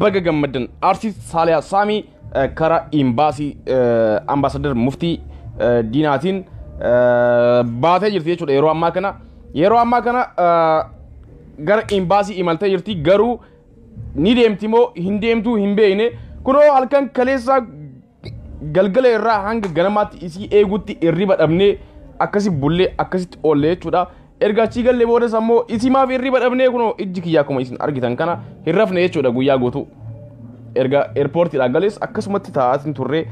Baga gammaddan. Artist Saaliyaa Saamii karaa imbaasii ambaasadar Muftii Diinaatiin baatee jirti jechuudha yeroo ammaa kana. Yeroo ammaa kana gara imbaasii imaltee jirti, garuu ni deemti moo hin deemtuu hin beekne. Kunoo halkan kaleessaa galgala irraa hanga ganamaatti isii eegutti hirriba dhabnee akkasi bullee akkasitti oollee jechuudha. Erga achii gallee boodas ammoo isii maaf hirriba dhabnee, kunoo ijji kiyyaa akkuma isin argitan kana hin rafne jechuudha guyyaa guutuu. Erga eerpoortiidhaa galees akkasumatti taa'aatiin turree,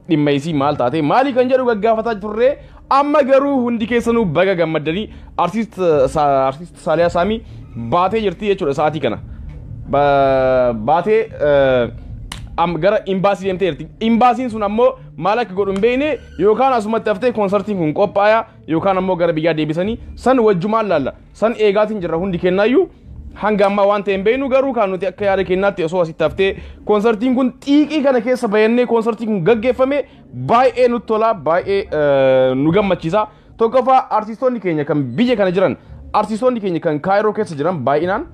dhimma isii maal taate maalii kan jedhu gaggaafataa turree. Amma garuu hundi keessanuu baga gammaddanii, artiist Saaliyaa Saamii baatee jirti jechuudha sa'aatii kana. Baatee gara imbaasii deemtee jirti. Imbaasiin sun ammoo maal akka godhu hin beekne, yookaan asumatti haftee koonsartiin kun qophaa'a yookaan ammoo gara biyyaa deebisanii san wajjumaan laalla. San eegaatiin jirra hundi kennaayyuu, hanga ammaa waan ta'e hin beeknu. Garuu kan nuti akka yaada kennaatti osoo asitti haftee koonsartiin kun xiiqii kana keessa bayannee koonsartiin kun gaggeeffame baay'ee nutti tola, baay'ee nu gammachiisa. Tokkoffaa, artistoonni keenya kan biyya kana jiran, artistoonni keenya kan Kaayiroo keessa jiran baay'inaan,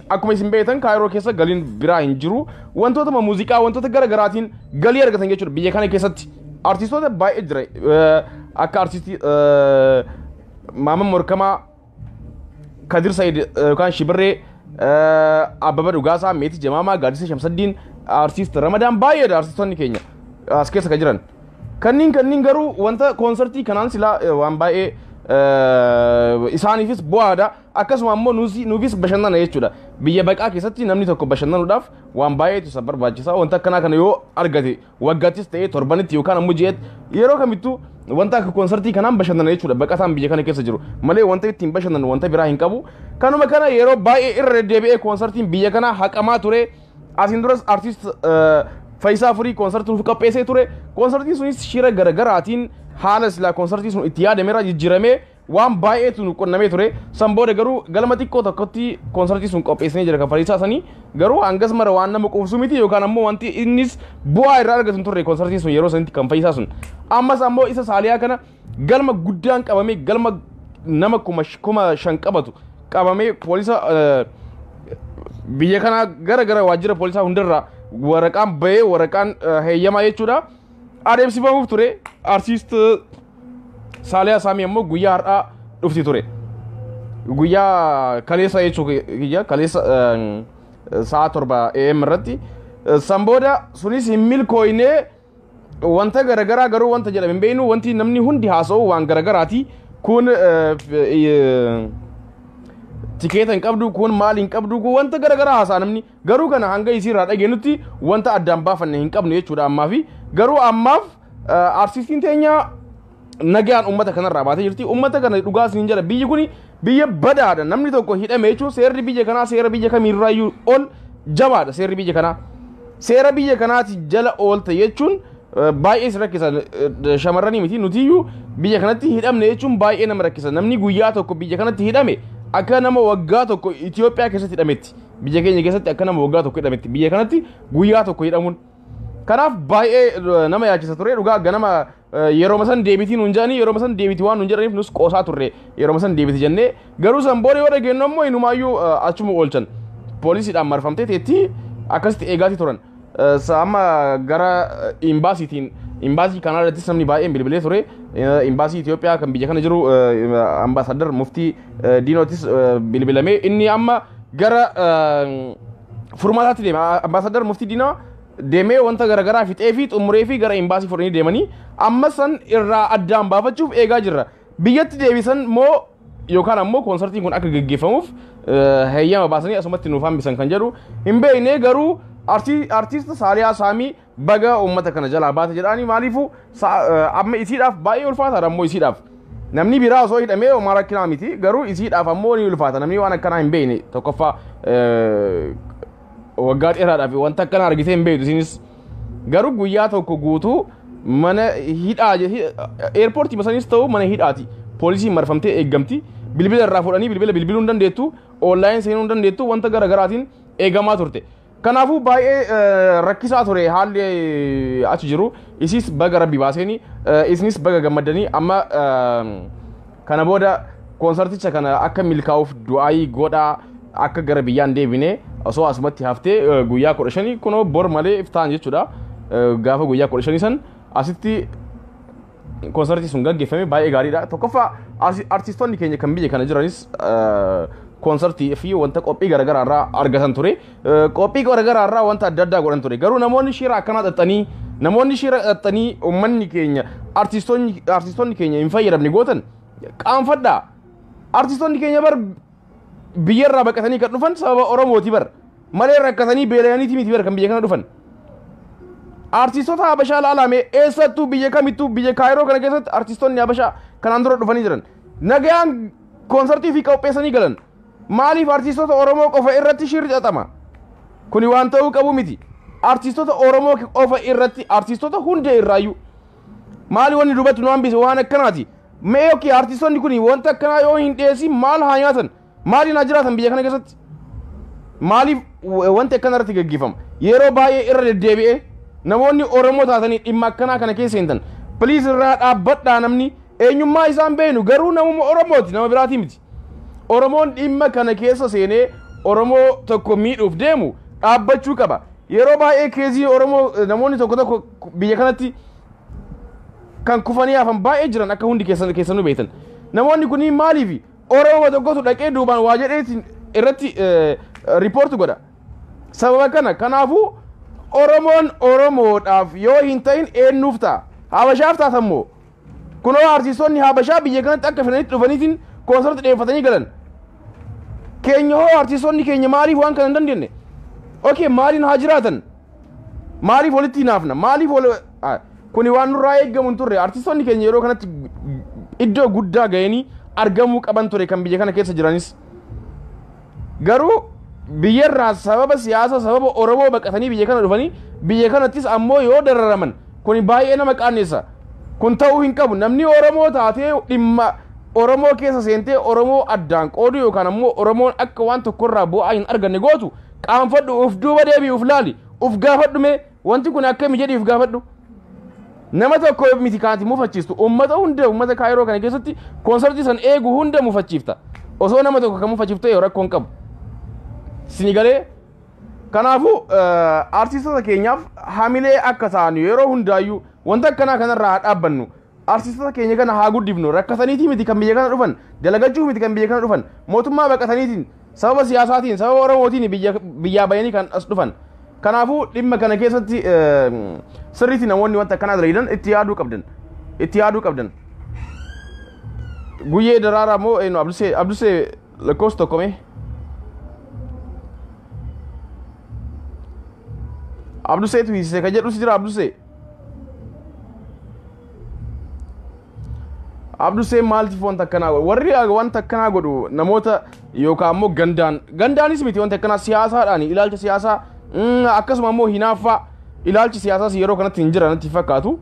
akkuma isin beektan, Kaayiroo keessa galiin biraa hin jiru. Wantoota muuziqaa, wantoota gara garaatiin galii argatan jechuudha biyya kana keessatti. Artistoota baay'ee jira, akka artistii Maaman Morkamaa, Kadir Said yookaan Shibirree, Abbaba Dhugaasaa, Meetii Jamaamaa, Gaaddisa Shamsaddiin, artist Ramadaan, baay'eedha artistoonni keenya as keessa kan jiran. Kanneen garuu wanta koonsartii kanaan silaa waan baay'ee isaaniifis bu'aadha. Akkasuma ammoo nuufis bashannana jechuudha. Biyya baqaa keessatti namni tokko bashannanuudhaaf waan baay'eetu isa barbaachisa. Wanta akkanaa kana yoo argate waggaattis ta'ee torbanitti yookaan ammoo ji'eetti yeroo kamittuu wanta akka koonsartii kanaan bashannana jechuudha. Baqataan biyya kana keessa jiru malee wanta ittiin bashannanu wanta biraa hin qabu. Kanuma kana yeroo baay'ee irra deddeebi'ee koonsartiin biyya kanaa haqamaa ture. Asiin duras artist Faayisaa Furii koonsartii nuuf qopheessee ture. Koonsartiin sunis shira garagaraatiin haala silaa koonsartii sun itti yaadameerraa jijjiiramee waan baay'eetu nu qunnamee ture. San booda garuu galma xiqqoo tokkotti koonsartii sun qopheessanii jira kan Faayisaa sanii. Garuu hangas mara waan nama quubsu miti, yookaan ammoo wanti innis bu'aa irraa argatu hin turre koonsartiin sun yeroo sanitti kan Faayisaa sun. Ammas ammoo isa Saaliyaa kana galma guddaan qabamee, galma nama 5,000 qabatu qabamee, poolisa biyya kanaa gara gara waajjira poolisaa hundarraa waraqaan bahee, waraqaan heeyyamaa jechuudha, adeemsifamuuf ture. Artiist Saaliyaa Saamii ammoo guyyaa har'aa dhufti ture. Guyyaa kaleessa jechuu kiyya, kaleessa sa'a 7 AM irratti. San booda sunis hin milkooyne wanta garagaraa, garuu wanta jedhame hin beeknu. Wanti namni hundi haasa'u waan garagaraati. Kun tikeeta hin qabdu, kun maal hin qabdu, kun wanta garagaraa haasa'a namni. Garuu kana hanga isiirraa dhageenyutti wanta addaan baafanne hin qabnu jechuudha ammaaf. Garuu ammaaf artistiin teenya nagaan uummata kanarraa baatee jirti. Uummata kana dhugaa isin jedha, biyyi kun biyya badaadha. Namni tokko hidhame jechuun seerri biyya kanaa seera biyya kamiirraayyuu ol jabaadha seerri biyya kanaa. Seera biyya kanaati jala oolte jechuun baay'ee si rakkisa. Shamarranii miti, nutiyyuu biyya kanatti hidhamne jechuun baay'ee nama rakkisa. Namni guyyaa tokko biyya kanatti hidhame akka nama waggaa tokko Itoophiyaa keessatti hidhametti. Biyya keenya keessatti akka nama waggaa tokko hidhametti biyya kanatti guyyaa tokko hidhamuun. Kanaaf baay'ee nama yaachisa ture dhugaa. Ganama yeroo san deebitii nuun jedhanii, yeroo san deebitii waan nuun jedhaniif nus qoosaa turre, yeroo san deebiti jennee. Garuu san booda yoo dhageenyu ammoo inumaayyuu achuma oolchan, poolisiidhaan marfamtee teetti akkasitti eegaatii turan. Amma gara imbaasiitiin, imbaasii Kanaadaattis namni baay'een bilbilee ture. Imbaasii Itoophiyaa kan biyya kana jiru ambaasaddar Muftii Diinootis bilbilamee inni amma gara furmaataatti deema. Ambaasaddar Muftii Diinaa deemee wanta garaagaraa fixee fi xumuree fi gara imbaasii fudhanii deemanii amma san irraa addaan baafachuuf eegaa jirra. Biyyatti deebisan moo yookaan ammoo koonsartiin kun akka gaggeeffamuuf heeyyama baasanii asumatti nuuf hambisan kan jedhu hin beekne. Garuu artiist Saaliyaa Saamii baga uummata kana jalaa baate jedhaanii. Maaliifuu amma isiidhaaf baay'ee ulfaataadha ammoo isiidhaaf. Namni biraa osoo hidhamee homaa rakkinaa miti, garuu isiidhaaf ammoo ni ulfaata. Namni waan akkanaa hin beekne tokkoffaa waggaa dheeraadhaaf wanta akkanaa argitee hin beektu isinis. Garuu guyyaa tokko guutuu mana hidhaa, eerpoortii sanis ta'u mana hidhaati. Poolisiin marfamtee eeggamti. Bilbila irraa fuudhanii bilbila bilbiluu hin dandeettu, online seenuu hin dandeettu, wanta gara garaatiin eegamaa turte. Kanaafuu baay'ee rakkisaa ture haalli achi jiru. Isis baga rabbi baaseeni, isinis baga gammaddanii. Amma kana booda koonsarticha kana akka milkaa'uuf du'aayii godhaa, akka gara biyyaan deebine. Osoo asumatti haftee guyyaa 15 kunoo bor malee iftaan jechuudha. Gaafa guyyaa 15 san asitti koonsartii sun gaggeeffame baay'ee gaariidha. Tokkoffaa artistoonni keenya kan biyya kana jiranis koonsartii fi wanta qophii garaagaraa irraa argatan ture. Qophii garaagaraa irraa wanta adda addaa godhan ture. Garuu namoonni shira akkanaa xaxxanii, namoonni shira xaxxanii uummanni keenya artistoonni keenya hin fayyadamne gootan qaanfadhaa. Artistoonni keenya bar biyyarraa baqatanii kan dhufan sababa Oromooti bar. Malee rakkatanii beela'aniiti miti bar kan biyya kana dhufan. Artistoota Habashaa laalame eessattuu biyya kamittuu biyya Kaayiroo kana keessatti artistoonni Habashaa kanaan dura dhufanii jiran. Nagayaan koonsartii fi qopheessanii galan. Maaliif artistoota Oromoo qofa irratti shirri xaxama? Kuni waan ta'uu qabu miti. Artistoota Oromoo qofa irratti, artistoota hunda irraayyuu. Maali wanni duubatti nu hambise waan akkanaati? Mee yookiin artistoonni kun wanta akkanaa yoo hin dhiyeessin maal haa nyaatan? Maaliin haa jiraatan biyya kana keessatti? Maaliif wanti akkana irratti gaggeeffama? Yeroo baay'ee irra deddeebi'ee namoonni Oromoo taatanii dhimma akkanaa kana keessa hintan. Please irraa dhaabbadhaa. Namni eenyummaa isaan beeknu garuu namuma Oromooti, nama biraatii miti. Oromoon dhimma kana keessa seenee Oromoo tokko miidhuuf deemu dhaabbachuu qaba. Yeroo baay'ee keezii Oromoo namoonni tokko tokko biyya kanatti kan kufanii hafan baay'ee jiran akka hundi keessanuu beektan. Namoonni kunniin maaliif Oromoo tokkotu dhaqee duubaan waa jedheetiin irratti report godha. Sababa kana kanaafuu Oromoon Oromoodhaaf yoo hin ta'in eenyuuf ta'a? Habashaaf taatammoo? Kunoo artistoonni Habashaa biyya kanatti akka fedhanitti dhufaniitiin koonsartii dhiyeeffatanii galan. Keenya hoo, artistoonni keenya maaliif waan kana hin dandeenye? Okay, maaliin haa jiraatan? Maaliif walitti hinaafna? Maaliif wal kuni waan nurraa eeggamu hin turre. Artistoonni keenya yeroo kanatti iddoo guddaa ga'anii argamuu qaban ture kan biyya kana keessa jiranis. Garuu biyyarraa sababa siyaasaa, sababa Oromoo baqatanii biyya kana dhufanii biyya kanattis ammoo yoo dararaman kuni baay'ee nama qaanneessa. Kun ta'uu hin qabu. Namni Oromoo taatee dhimma Oromoo keessa seentee Oromoo addaan qooduu yookaan ammoo Oromoon akka waan tokkorraa bu'aa hin arganne gootu qaanfadhu, uf duuba deebi'i, uf laali, uf gaafadhu, mee wanti kun akkami jedhi uf gaafadhu. Nama tokko miti kaati mufachiistu, ummata hunda, ummata Kaayiroo kana keessatti koonsartii san eegu hunda mufachiifta. Osoo nama tokko kan mufachiiftu ta'e rakkoo hin qabu. Sini galee kanaafuu artistoota keenyaaf hamilee akka ta'an yeroo hundaayyuu wanta akkanaa kanarraa haa dhaabbannu. Artistoota keenya kana haa guddifnu. Rakkataniitii miti kan biyya kana dhufan, dalagachuu miti kan biyya kana dhufan, mootummaa baqataniitiin, sababa siyaasaatiin, sababa Oromootiin biyyaa bayanii kan as dhufan. Kanaafuu dhimma kana keessatti sirriitti namoonni wanta akkanaa dalagidan itti yaaduu qabdan. Itti yaaduu qabdan. Guyyee Daraaraa moo eenyu? Abdusee, Abdusee lakkoofsa tokko mee? Abduseetu hiisise kan jedhus jira. Abdusee. Abdusee maaliif wanta akkanaa godhu? Warri wanta akkanaa godhu namoota yookaan ammoo gandaan, gandaanis miti, wanta akkanaa siyaasaadhaan, ilaalcha siyaasaa, akkasuma ammoo hinaaffaa. Ilaalchi siyaasaas yeroo kanatti hin jiran natti fakkaatu,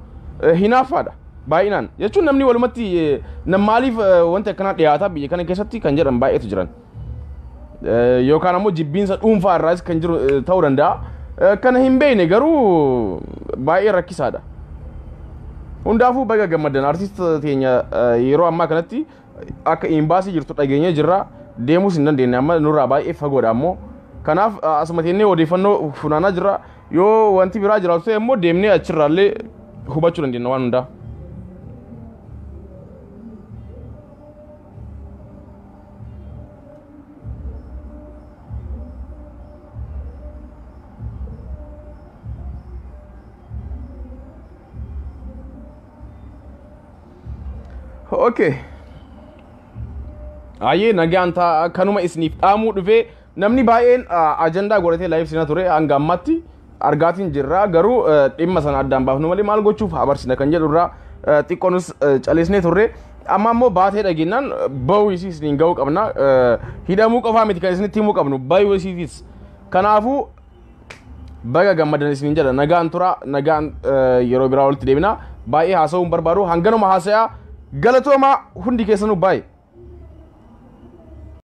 hinaaffaadha baay'inaan jechuun namni walumatti maaliif wanti akkanaa dhiyaata biyya kana keessatti kan jedhan baay'eetu jiran. Yookaan ammoo jibbiinsa dhuunfaa irraas kan jiru ta'uu danda'a. Kana hin beekne garuu baay'ee rakkisaadha. Hundaafuu baga gammadan. Artistoota keenya yeroo ammaa kanatti akka imbaasii jirtu dhageenyee jirra. Deemuus hin dandeenye, amma nurraa baay'ee fagoodha ammoo. Kanaaf asuma teennee odeeffannoo funaanaa jirra. Yoo wanti biraa jiraatu ta'e immoo deemnee achirraallee hubachuu dandeenya waan hundaa. Okay. Ayyee, nagaan ta'a. Kanuma isiniif dhaamuu dhufee. Namni baay'een ajandaa godhatee live seenaa ture, hanga ammatti argaatiin jirra, garuu dhimma sana addaan baafnu malee maal gochuuf habarsina kan jedhu irraa xiqqoonus calisnee turre. Amma ammoo baatee dhageenyaan bahuu isii isiniin ga'uu qabna. Hidhamuu qofaa miti kan isinitti himuu qabnu, bahuu isiitis. Kanaafuu baga gammadan isiniin jedha. Nagaan tura, nagaan, yeroo biraa walitti deebina. Baay'ee haasa'uu hin barbaadu, hanganuma haasayaa. Galatoomaa hundi keessanuu, baay'ee.